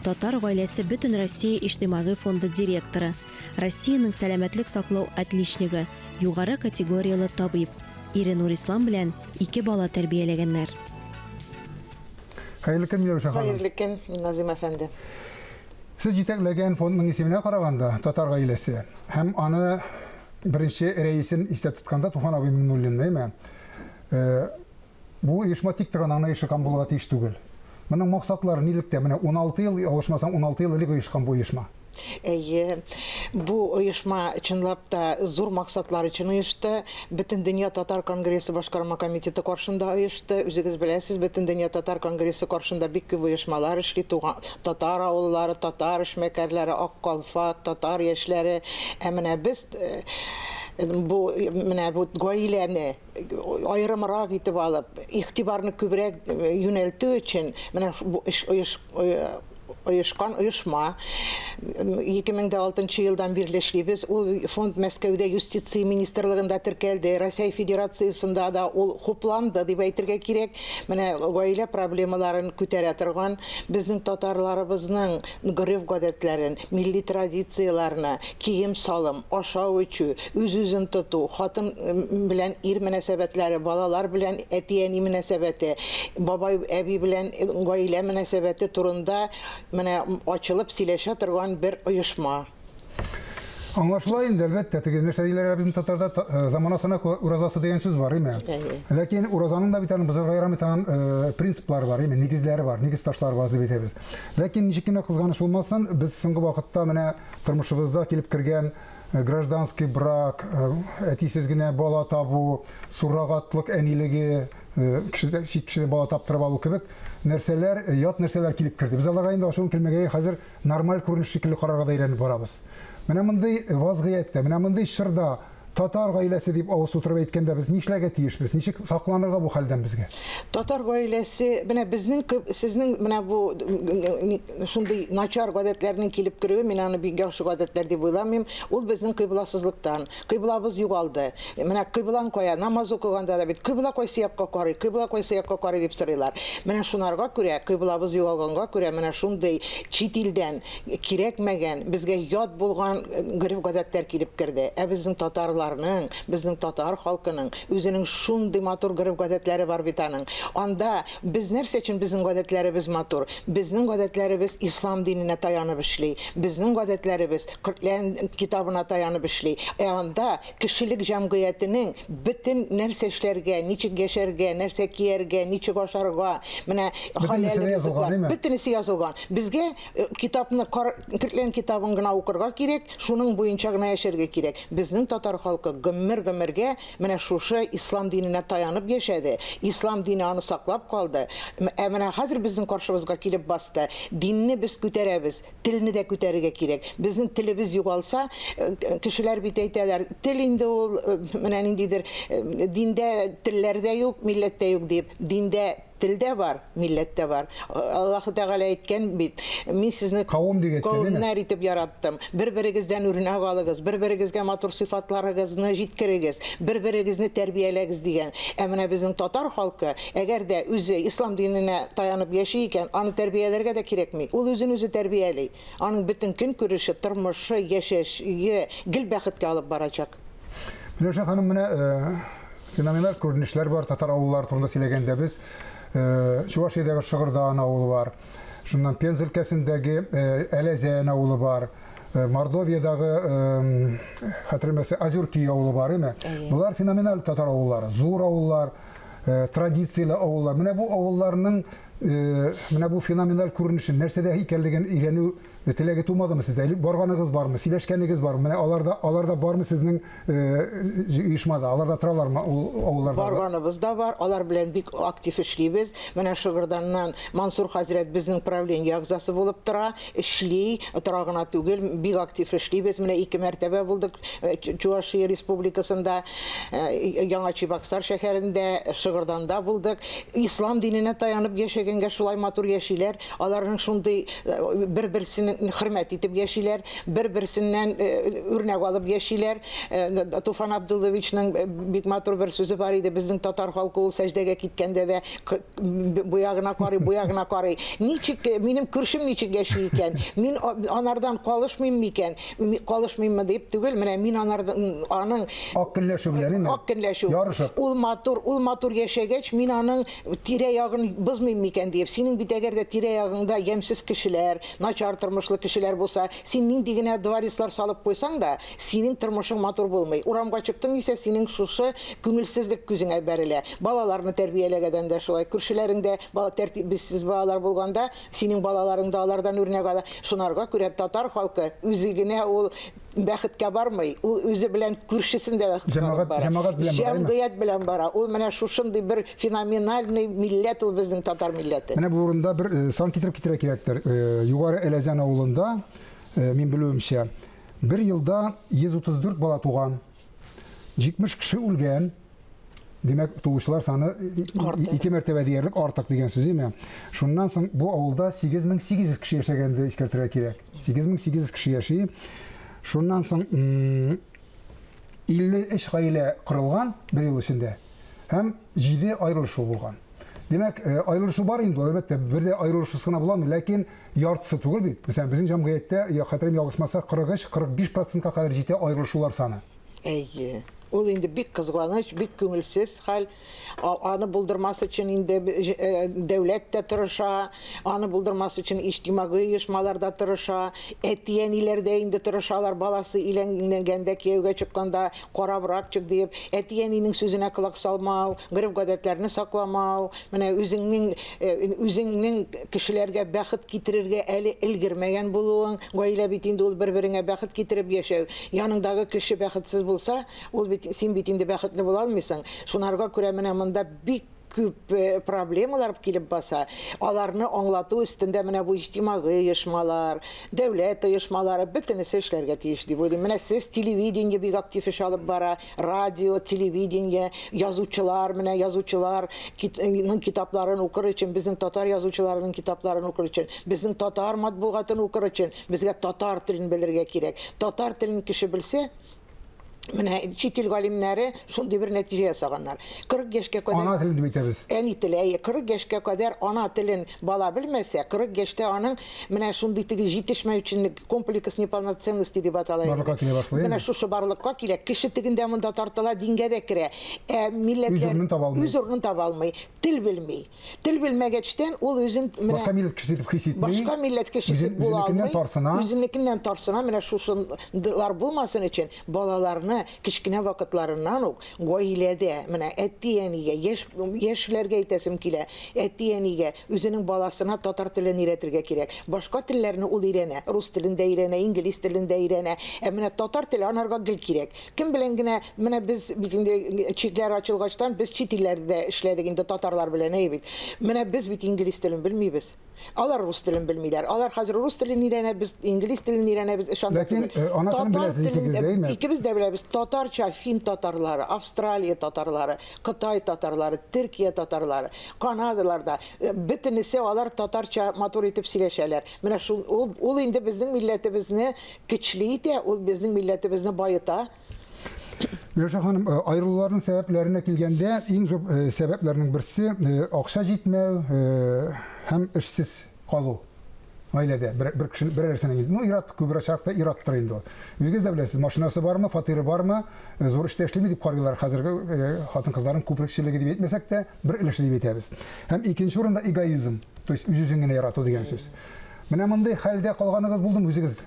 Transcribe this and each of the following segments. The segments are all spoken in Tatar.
Татар гаиләсе Бөтенроссия иҗтимагый фонды директоры, Россиянең сәламәтлек саклау отличнигы, югары категорияле табиб. Ире Нурислам белән ике бала тәрбияләгәннәр. Хәерле көн, Миләүшә ханым. Хәерле көн, Назим әфәнде. Сез җитәкләгән фондның исеменә караганда, Татар гаиләсе һәм аны беренче рәисен истә тотканда Туфан абый Миңнуллин, әйме? Э, бу оешма тик торган аны оешкан булырга тиеш түгел. Моның максатлары нилектә? Менә 16 ел, ялгышмасам, 16 ел элек оешкан бу оешма. Әйе, бу оешма чынлап та зур максатлар өчен оешты. Бөтендөнья татар конгрессы башкарма комитеты каршында оешты. Үзегез беләсез, Бөтендөнья татар конгрессы каршында бик күп оешмалар эшли. Туган татар авыллары, татар эшмәкәрләре, Ак калфак, татар яшьләре. Ә менә без э, бу менә бу гаиләне аерымрак итеп алып, игътибарны күбрәк юнәлтү өчен менә бу эш оешкан оешма. 2006 елдан бирле эшлибез. Ул фонд Мәскәүдә юстиция министрлыгында теркәлде. Россия Федерациясендә дә ул хупланды дип әйтергә кирәк. Менә гаилә проблемаларын күтәрә торган безнең татарларыбызның гореф-гадәтләрен, милли традицияләрне, кием-салым, ашау-эчү, үз-үзен тоту, хатын белән ир мөнәсәбәтләре, балалар белән әти-әни мөнәсәбәте, бабай-әби белән гаилә мөнәсәбәте турында менә ачылып сөйләшә торган бер оешма. Аңлашыла инде, әлбәттә, теге нәрсә диләр әле безнең татарда, заманасына күрә уразасы дигән сүз бар, име? Ләкин уразаның да бит аның бозарга ярамый торган принциплары бар, име? Нигезләре бар, нигез ташлары бар дип әйтәбез. Ләкин ничек кенә кызганыч булмасын, без соңгы вакытта менә тормышыбызда килеп кергән гражданский брак, әтисез генә бала табу, суррогатлык әнилеге, кешедә, чит кешедән бала таптырып алу кебек нәрсәләр, ят нәрсәләр килеп керде. Без аларга инде ачуым килмәгәе хәзер нормаль күренеш шикелле карарга да өйрәнеп барабыз. Менә мондый вазгыятьтә, менә мондый чорда татар гаиләсе дип авыз тутырып әйткәндә без нишләргә тиешбез? Ничек сакланырга бу хәлдән безгә? Татар гаиләсе, менә безнең сезнең менә бу шундый начар гадәтләрнең килеп керүе, мин аны бик яхшы гадәтләр дип уйламыйм, ул безнең кыйбласызлыктан. Кыйблабыз югалды. Менә кыйблаң кая? Намаз укыганда да бит кыйбла кайсы якка карый, кыйбла кайсы якка карый дип сорыйлар. Менә шунарга күрә, кыйблабыз югалганга күрә, менә шундый чит илдән кирәкмәгән, безгә ят булган гореф-гадәтләр килеп керде. Ә безнең татарларның, безнең татар халкының үзенең шундый матур гореф-гадәтләре бар бит аның. Анда без нәрсә өчен безнең гадәтләребез матур? Безнең гадәтләребез ислам диненә таянып эшли. Безнең гадәтләребез Коръән китабына таянып эшли. Ә анда кешелек җәмгыятенең бөтен нәрсә эшләргә, ничек яшәргә, нәрсә кияргә, ничек ашарга, менә хәләл ризыклар, бөтенесе язылган. Безгә э, китапны, Коръән китабын гына укырга кирәк, шуның буенча гына яшәргә кирәк. Безнең татар халкы гомер-гомергә менә шушы ислам диненә таянып яшәде. Ислам дине аны саклап калды. Ә менә хәзер безнең каршыбызга килеп басты. Динне без күтәрәбез, Телне дә күтәрергә кирәк. Безнең телебез югалса, кешеләр бит әйтәләр, тел инде ул менә ниндидер диндә телләр дә юк, милләт тә юк дип. Диндә тел дә бар, милләт тә бар. Аллаһы Тәгалә әйткән бит, мин сезне кавым дип әйткән, кавемнәр итеп яраттым. Бер-берегездән үрнәк алыгыз, бер-берегезгә матур сыйфатларыгызны җиткерегез, бер-берегезне тәрбияләгез дигән. Ә менә безнең татар халкы, әгәр дә үзе ислам диненә таянып яши икән, аны тәрбияләргә дә кирәкми. Ул үзен үзе тәрбияли. Аның бөтен көнкүреше, тормышы, яшәеше гел бәхеткә алып барачак. Миләүшә ханым, менә феноменаль күренешләр бар татар авыллары турында сөйләгәндә без Чувашиядәге Шыгырдан авылы бар, шуннан Пенза өлкәсендәге Әләзән авылы бар, Мордовиядәге хәтеремдә Озерки авылы бар, әйме? Болар феноменаль татар авыллары, зур авыллар, традицияле авыллар. Менә бу авылларның менә бу феноменаль күренешен нәрсәдә икәнлеген өйрәнү теләге тумадымы сездә? Әле барганыгыз бармы? Сөйләшкәнегез бармы? Менә аларда аларда бармы сезнең оешмада? Аларда торалармы ул авылларда? Барганыбыз да бар, алар белән бик актив эшлибез. Менә Шыгырданнан Мансур хәзрәт безнең правление әгъзасы булып тора, эшли, тора гына түгел, бик актив эшлибез. Менә ике мәртәбә булдык Чувашия Республикасында, Яңа Чебоксар шәһәрендә, Шыгырданда булдык. Ислам диненә таянып яшәгән яшәгәнгә шулай матур яшиләр. Аларның шундый бер-берсен хөрмәт итеп яшиләр, бер-берсеннән үрнәк алып яшиләр. Туфан Абдулловичның бик матур бер сүзе бар иде, безнең татар халкы ул сәҗдәгә киткәндә дә бу ягына карый, бу ягына карый. Ничек, минем күршем ничек яши икән? Мин анардан калышмыйм микән? Калышмыйммы дип түгел, менә мин анардан аның Ак көнләшү белән, әйме? Ак көнләшү. Ярышып. Ул матур, ул матур яшәгәч, мин аның тирә-ягын бозмыйм микән диеп. Синең бит әгәр дә тирә-ягыңда ямьсез кешеләр, начар тормышлы кешеләр булса, син нинди генә дворецлар салып куйсаң да, синең тормышың матур булмый. Урамга чыктың исә, синең шушы күңелсезлек күзеңә бәрелә. Балаларны тәрбияләгәдән дә шулай. Күршеләреңдә бала тәртипсез балалар булганда, синең балаларың да алардан үрнәк ала. Шунарга күрә татар халкы үзе генә ул бәхеткә бармый, ул үзе белән күршесен дә бәхеткә алып бара. Җәмәгать белән бара. Җәмгыять белән бара. Ул менә шушындый бер феноменальный милләт ул безнең татар милләте. Менә бу урында бер э, сан китереп китерә кирәктер. Э, Югары Әләзән авылында, э, мин белүемчә, бер елда 134 бала туган, 70 кеше үлгән. Димәк, туучылар саны ике мәртәбә диярлек артык дигән сүз, име? Шуннан соң бу авылда 8800 кеше яшәгән дип искәртергә кирәк. 8800 кеше яши. Шуннан соң 53 гаилә корылган бер ел эчендә һәм 7 аерылышу булган. Димәк, э, аерылышу бар инде, әлбәттә, бер дә аерылышусыз гына буламы, ләкин яртысы түгел бит. Мәсәлән, безнең җәмгыятьтә, я хәтерем ялгышмаса, 43-45 процентка кадәр җитә аерылышулар саны. Әйе. Ул инде бик кызганыч, бик күңелсез хәл. Аны булдырмас өчен инде э, дәүләт тә тырыша, аны булдырмас өчен иҗтимагый оешмалар да тырыша, әти-әниләр дә инде тырышалар, баласы өйләнгәндә, кияүгә чыкканда карабрак чык диеп, әти-әнинең сүзенә колак салмау, гореф-гадәтләрне сакламау, менә үзеңнең э, үзеңнең кешеләргә бәхет китерергә әле өлгермәгән булуың, гаилә бит инде ул бер-береңә бәхет китереп яшәү. Яныңдагы кеше бәхетсез булса, ул бит син бит инде бәхетле була алмыйсың. Шунарга күрә менә монда бик күп э, проблемалар килеп баса. Аларны аңлату өстендә менә бу иҗтимагый оешмалар, дәүләт оешмалары бөтенесе эшләргә тиеш дип уйлыйм. Менә сез телевидение бик актив эш алып бара, радио, телевидение, язучылар, менә язучылар кит, китапларын укыр өчен, безнең татар язучыларының китапларын укыр өчен, безнең татар матбугатын укыр өчен безгә татар телен белергә кирәк. Татар телен кеше белсә, менә чит ил галимнәре шундый бер нәтиҗә ясаганнар. 40 яшькә кадәр Ана телен дип әйтәбез. Әни теле, әйе, 40 яшькә кадәр ана телен бала белмәсә, 40 яшьтә аның менә шундый теге җитешмәүчәнлек, комплекс неполноценности дип атала инде. Барлыкка килә башлый. Менә шушы барлыкка килә. Кеше тегендә монда тартыла, дингә дә керә. Ә милләтләр үз урынын таба алмый. Үз урынын таба алмый. Тел белми. Тел белмәгәчтән ул үзен менә башка милләт кешесе итеп хис итми. Башка милләт кешесе була алмый. Үзенекеннән тарсына. Үзенекеннән тарсына. Менә шушындылар булмасын өчен балаларны кечкенә вакытларыннан ук гаиләдә менә әти-әнигә, яшь яшьләргә әйтәсем килә, әти-әнигә үзенең баласына татар телен өйрәтергә кирәк. Башка телләрне ул өйрәнә, рус телен дә өйрәнә, инглиз телен дә өйрәнә. Ә менә татар теле анарга гел кирәк. Кем белән генә, менә без бит инде чикләр ачылгачтан без чит илләрдә эшләдек инде татарлар белән, әйе бит. Менә без бит инглиз телен белмибез. Алар рус телен белмиләр. Алар хәзер рус телен өйрәнә, без инглиз телен өйрәнәбез. Эш анда Ләкин түгел. э, ана телен Татар беләсез телен икегез дә, әйме? икебез дә беләбез. Татарча фин татарлары, Австралия татарлары, Кытай татарлары, Төркия татарлары, Канадаларда э, бөтенесе алар татарча матур итеп сөйләшәләр. Менә шул ул, ул инде безнең милләтебезне көчле итә, ул безнең милләтебезне баета. Миләүшә ханым, э, аерылуларның сәбәпләренә килгәндә, иң зур э, сәбәпләрнең берсе э, акча җитмәү һәм эшсез калу гаиләдә бер, бер кеше берәрсенең инде. Ну, ир-ат күбрәк чакта ир-аттыр инде ул. Үзегез дә беләсез, машинасы бармы, фатиры бармы, зур эштә эшлиме дип карыйлар хәзерге хатын-кызларның күпчелеге дип әйтмәсәк тә, бер өлеше дип әйтәбез. Һәм икенче урында эгоизм, то есть үз-үзен генә ярату дигән сүз. Менә мондый хәлдә калганыгыз булдымы үзегез?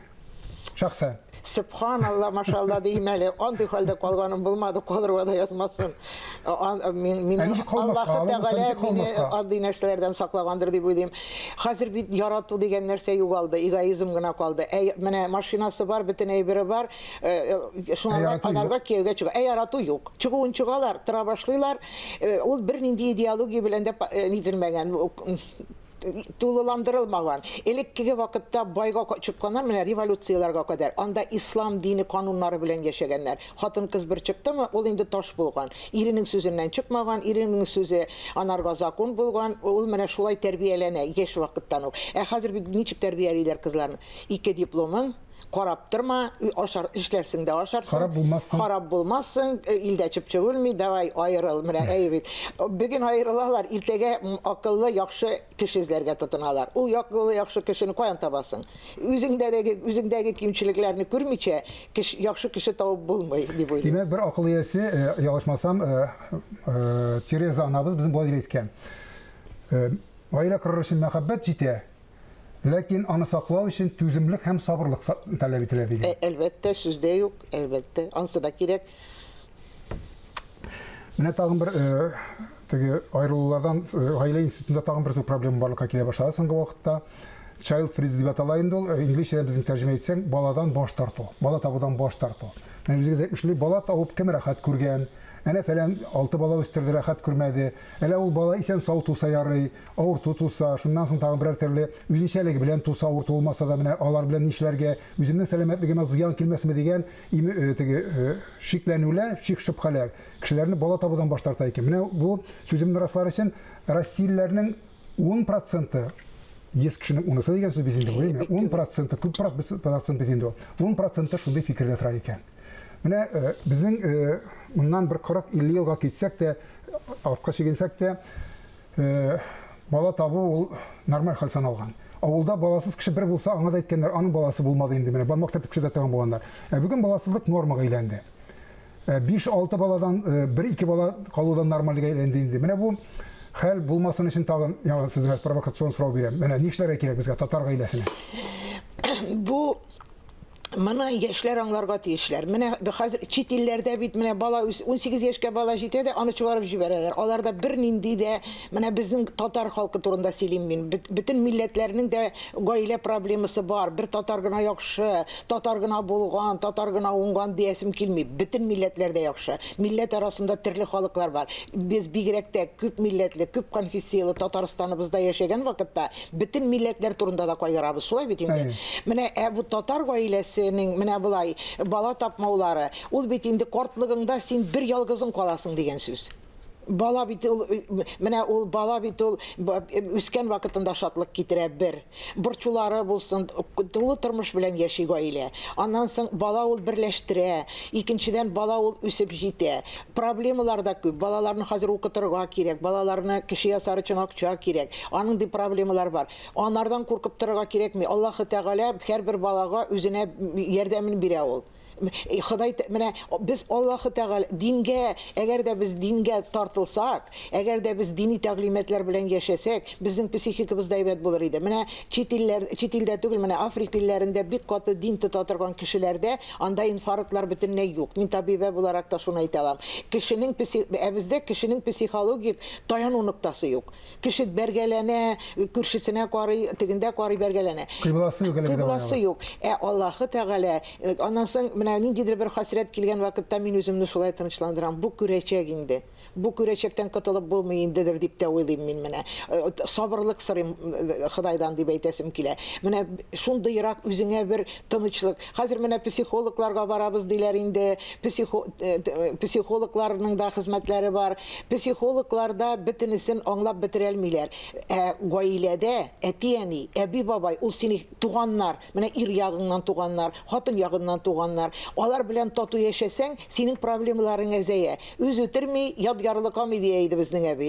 Шәхсән. Сөбханалла, машалла дейм әле. Андый хәлдә калганым булмады, калырга да язмасын. Мин, мин Ә ничек калмаска? Аллаһы Алай булса Тәгалә ничек мине калмаска? андый нәрсәләрдән саклагандыр дип уйлыйм. Хәзер бит ярату дигән нәрсә югалды, эгоизм гына калды. Ә менә машинасы бар, бөтен әйбере бар, э, э, Ә шуңарга ярату анарга юк. кияүгә чыга. Ә ярату юк. Чыгуын чыгалар, тора башлыйлар. Э, Ул бернинди идеология белән дә нителмәгән. Тулыландырылмаган. Элеккеге вакытта байга чыкканнар, менә революцияләргә кадәр, анда ислам дине кануннары белән яшәгәннәр. Хатын-кыз бер чыктымы, ул инде таш булган. Иренең сүзеннән чыкмаган, иренең сүзе анарга закон булган, ул менә шулай тәрбияләнә яшь вакыттан ук. Ә хәзер бит ничек тәрбиялиләр кызларны? Ике дипломың, карап торма, ашар, эшләрсең дә ашарсың. Харап булмассың. Харап булмассың, илдә чыпчык үлми, давай аерыл, менә әйе бит. Бүген аерылалар, иртәгә акыллы, яхшы кеше эзләргә тотыналар. Ул акыллы, яхшы кешене каян табасың? Үзеңдәге, үзеңдәге кимчелекләрне күрмичә, кеш, яхшы кеше табып булмый, дип уйлыйм. Димәк, бер акыл иясе, ялгышмасам, Тереза анабыз безнең болай дип әйткән. Гаилә корыр өчен мәхәббәт җитә, Ләкин аны саклау өчен түземлек һәм сабырлык таләп ителә дигән. Әлбәттә, сүз дә юк, әлбәттә, ансы да кирәк. Менә тагын бер теге аерылулардан гаилә институтында тагын бер зур проблема барлыкка килә башлады соңгы вакытта. Child free дип атала инде ул, инглизчәдән безнең тәрҗемә итсәң, баладан баш тарту, бала табудан баш тарту. Менә үзегез әйтмешли, бала табып кем рәхәт күргән? Әнә фәлән алты бала үстерде, рәхәт күрмәде. Әллә ул бала исән-сау туса ярый, авырту туса, шуннан соң тагын берәр төрле үзенчәлеге белән туса, авырту булмаса да, менә алар белән нишләргә, үземнең сәламәтлегемә зыян килмәсме дигән теге шикләнүләр, шик-шөбһәләр кешеләрне бала табудан баш тарта икән. Менә бу сүземне раслар өчен россиялеләрнең 10 проценты, 100 кешенең унысы дигән сүз бит инде бу, әйеме? 10 проценты, күп процент бит инде ул. 10 проценты шундый фикердә тора икән. Менә безнең моннан бер 40-50 елга китсәк тә, артка чигенсәк тә, бала табу ул нормаль хәл саналган. Авылда баласыз кеше бер булса, аңа да әйткәннәр, аның баласы булмады инде, менә бармак тартып кеше дә торган булганнар. Ә бүген баласызлык нормага әйләнде. 5-6 баладан 1-2 бала калудан нормальгә әйләнде инде. Менә бу хәл булмасын өчен тагын яңа сезгә провокацион сорау бирәм. Менә нишләргә кирәк безгә татар гаиләсенә? Бу моны яшьләр аңларга тиешләр. Менә хәзер чит илләрдә бит менә бала 18 яшькә бала җитә дә аны чыгарып җибәрәләр. Аларда бернинди дә, менә безнең татар халкы турында сөйлим мин. Бөтен милләтләрнең дә гаилә проблемасы бар. Бер татар гына яхшы, татар гына булган, татар гына уңган диясем килми. Бөтен милләтләр дә яхшы. Милләт арасында төрле халыклар бар. Без бигрәк тә күп милләтле, күп конфессияле Татарстаныбызда яшәгән вакытта бөтен милләтләр турында да кайгырабыз, шулай бит инде? Менә ә бу татар гаиләсенең менә болай бала тапмаулары, ул бит инде картлыгыңда син бер ялгызың каласың дигән сүз. Бала бит ул, менә ул бала бит ул үскән вакытында шатлык китерә бер. Борчулары булсын, тулы тормыш белән яши гаилә. Аннан соң бала ул берләштерә. Икенчедән, бала ул үсеп җитә. Проблемалар да күп. Балаларны хәзер укытырга кирәк, балаларны кеше ясар өчен акча кирәк. Аның ди проблемалар бар. Анардан куркып торырга кирәкми. Аллаһы Тәгалә һәрбер балага үзенә ярдәмен бирә ул. Ходай менә без Аллаһы Тәгалә дингә, әгәр дә без дингә тартылсак, әгәр дә без дини тәгълиматлар белән яшәсәк, безнең психикабыз да әйбәт булыр иде. Менә чит илләр, чит илдә түгел, менә Африка илләрендә бик каты дин тота торган кешеләрдә анда инфарктлар бөтенләй юк. Мин табибә буларак та шуны әйтә алам. Кешенең пси, ә бездә кешенең психологик таяну ноктасы юк. Кеше бәргәләнә, күршесенә карый, тегендә карый, бәргәләнә. Кыйбласы юк әлеге дә Кыйбласы юк. Ә Аллаһы Тәгалә, аннан соң менә ниндидер бер хәсрәт килгән вакытта мин үземне шулай тынычландырам. Бу күрәчәк инде. Бу күрәчәктән котылып булмый индедер дип тә уйлыйм мин менә. Сабырлык сорыйм Ходайдан дип әйтәсем килә. Менә шундыйрак үзеңә бер тынычлык. Хәзер менә психологларга барабыз диләр инде. Психо, психологларның да хезмәтләре бар. Психологлар да бөтенесен аңлап бетерәлмиләр. Ә гаиләдә әти-әни, әби-бабай, ул сине туганнар, менә ир ягыңнан туганнар, хатын ягыннан туганнар. Алар белән тату яшәсәң, синең проблемаларың әзәя. Үз үтерми, ят ярлыкамый дия иде безнең әби.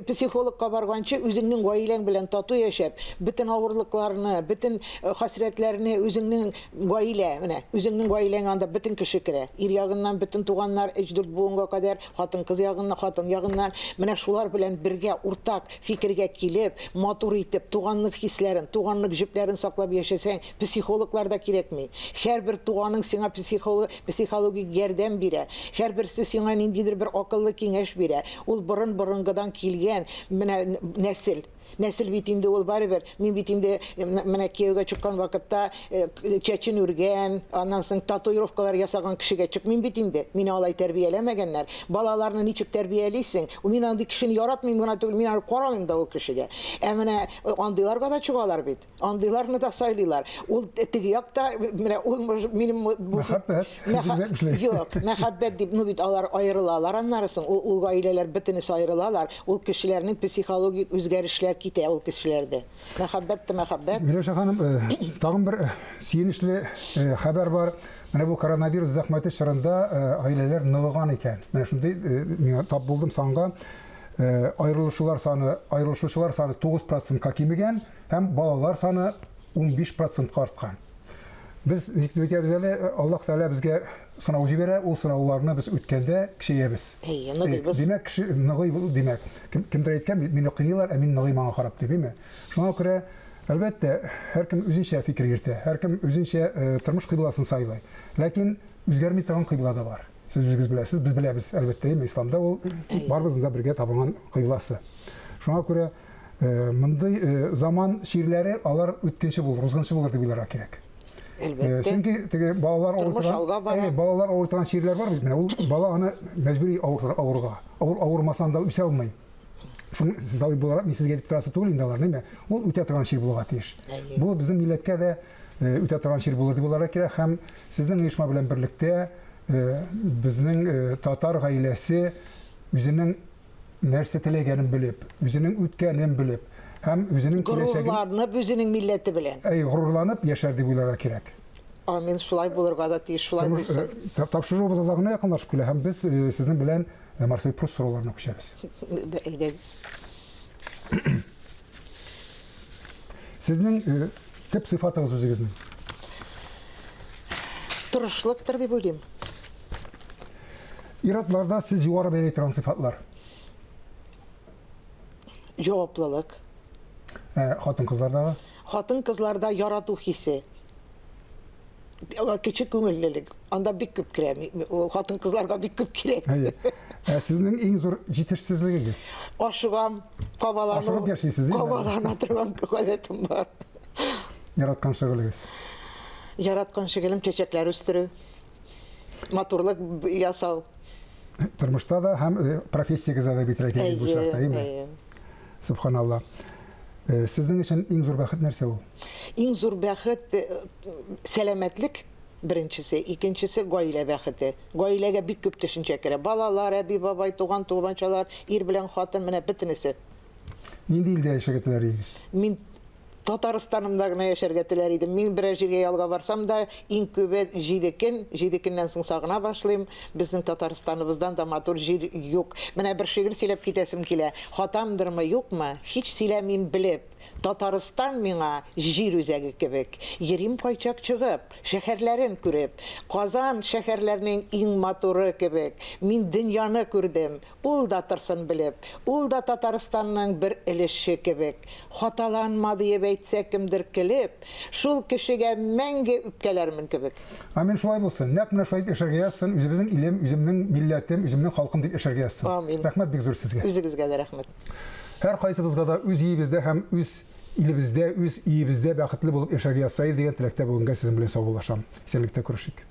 Психологка барганчы, үзеңнең гаиләң белән тату яшәп, бөтен авырлыкларны, бөтен хәсрәтләрне үзеңнең гаилә, менә, үзеңнең гаиләңә анда бөтен кеше керә. Ир ягыннан бөтен туганнар, өч-дүрт буынга кадәр, хатын-кыз ягыннан, хатын ягыннан. Менә шулар белән бергә уртак фикергә килеп, матур итеп, туганлык хисләрен, туганлык җепләрен саклап яшәсәң, психологлар да кирәкми. Һәрбер туганың сиңа психологик ярдәм бирә, һәрберсе сиңа ниндидер бер акыллы киңәш бирә. Ул борын-борынгыдан килгән менә нәсел. Нәсел бит инде ул барыбер. Мин бит инде менә кияүгә чыккан вакытта чәчен үргән, аннан соң татуировкалар ясаган кешегә чыкмыйм бит инде. Мине алай тәрбияләмәгәннәр. Балаларны ничек тәрбиялисең? Мин андый кешене яратмыйм гына түгел, мин аны карамыйм да ул кешегә. Ә менә андыйларга да чыгалар бит. Андыйларны да сайлыйлар. Ул теге якта менә ул минем бу мәхәббәт. Юк, мәхәббәт дип, ну бит алар аерылалар аннары соң. Ул ул гаиләләр бөтенесе аерылалар. Ул кешеләрнең психологик үзгәрешләр китә ул кешеләрдә. Мәхәббәт тә мәхәббәт. Миләүшә ханым, э, тагын бер э, сөенечле э, хәбәр бар. Менә бу коронавирус зәхмәте чорында гаиләләр ныгыган икән. Менә шундый миңа тап булдым санга. Аерылышулар саны, аерылышучылар саны 9 процентка кимегән. Һәм балалар саны 15 процентка арткан. Без ничек дип әйтәбез әле, Аллаһ Тәгалә безгә сынау җибәрә, ул сынауларны без үткәндә көчәябез. Әйе, ныгыйбыз. Димәк, кеше ныгый бул, димәк. Кем, кемдер әйткән, мине кыйныйлар, ә мин ныгыйм аңа карап дип, әйме? Шуңа күрә, әлбәттә, һәркем үзенчә фикер йөртә, һәркем үзенчә э, тормыш кыйбласын сайлый. Ләкин үзгәрми торган кыйбла да бар. Сез үзегез беләсез, без беләбез, әлбәттә, әйме, исламда ул барыбызның да бергә табынган кыйбласы. Шуңа күрә Э, мондый э, заман чирләре алар үткенче булыр, узгынчы булыр дип уйларга кирәк. Э, Әлбәттә. Чөнки теге балалар авыртырган, балалар авыртырган чирләр бар бит менә. Ул бала аны мәҗбүри авырга. Авыр авырмасаң да үсә алмый. Шуны сез табиб буларак мин сезгә әйтеп торасы түгел инде алар, ниме? Ул үтә торган чир булырга тиеш. Бу безнең милләткә дә үтә торган чир булыр дип уйларга кирәк һәм сезнең оешма белән берлектә безнең татар гаиләсе үзенең нәрсә теләгәнен белеп, үзенең үткәнен белеп һәм үзенең киләчәген Горурланып үзенең милләте белән. Әй, горурланып яшәр дип уйларга кирәк. Амин, шулай булырга да тиеш, шулай булсын. Э, тапшыруыбыз азагына якынлашып килә һәм без э, сезнең белән э, Марсель Пруст сорауларына күчәбез. Әйдәгез. Сезнең төп сыйфатыгыз үзегезнең? Тырышлыктыр дип уйлыйм. Ир-атларда сез югары бәяли торган сыйфатлар? Җаваплылык. Ә хатын-кызлардагы? Хатын-кызларда ярату хисе. Кече күңеллелек. Анда бик күп керә. Хатын-кызларга бик күп кирәк. Әйе. Ә сезнең иң зур җитешсезлегегез? Ашыгам, кабалану. Ашыгып яшисез, инде? Кабалана торган гадәтем бар. Яраткан шөгылегез? Яраткан шөгылем чәчәкләр үстерү. Матурлык ясау. Тормышта да һәм э, профессиягездә дә бит рәхәт бу чакта, әйеме? Субханалла. Э, сезнең өчен иң зур бәхет нәрсә ул? Иң зур бәхет э, сәламәтлек беренчесе, икенчесе гаилә бәхете. Гаиләгә бик күп төшенчә керә. Балалар, әби, бабай, туган, туганчалар, ир белән хатын, менә бөтенесе. Нинди илдә яшәргә теләр идегез? Мин Татарстанымда гына яшәргә теләр идем. Мин берәр җиргә ялга барсам да, иң күбе җиде көн, җиде көннән соң сагына башлыйм. Безнең Татарстаныбыздан да матур җир юк. Менә бер шигырь сөйләп китәсем килә. Хатамдырмы, юкмы, һич сөйләмим белеп. Татарстан миңа җир үзәге кебек. Йөрим кайчак чыгып, шәһәрләрен күреп. Казан шәһәрләрнең иң матуры кебек. Мин дөньяны күрдем, Ул да торсын белеп, ул да Татарстанның бер өлеше кебек. Хаталанма диеп әйтсә кемдер көлеп, шул кешегә мәңге үпкәләрмен кебек. Амин, шулай булсын. Нәкъ менә шулай итеп яшәргә язсын, үзебезнең илем, үземнең милләтем, үземнең халкым дип яшәргә язсын. Амин. Рәхмәт бик зур сезгә. Үзегезгә дә рәхмәт. Һәркайсыбызга да үз өебездә һәм үз илебездә, үз өебездә бәхетле булып яшәргә язса иде дигән теләктә бүгенгә сезнең белән саубуллашам. Исәнлектә күрешик.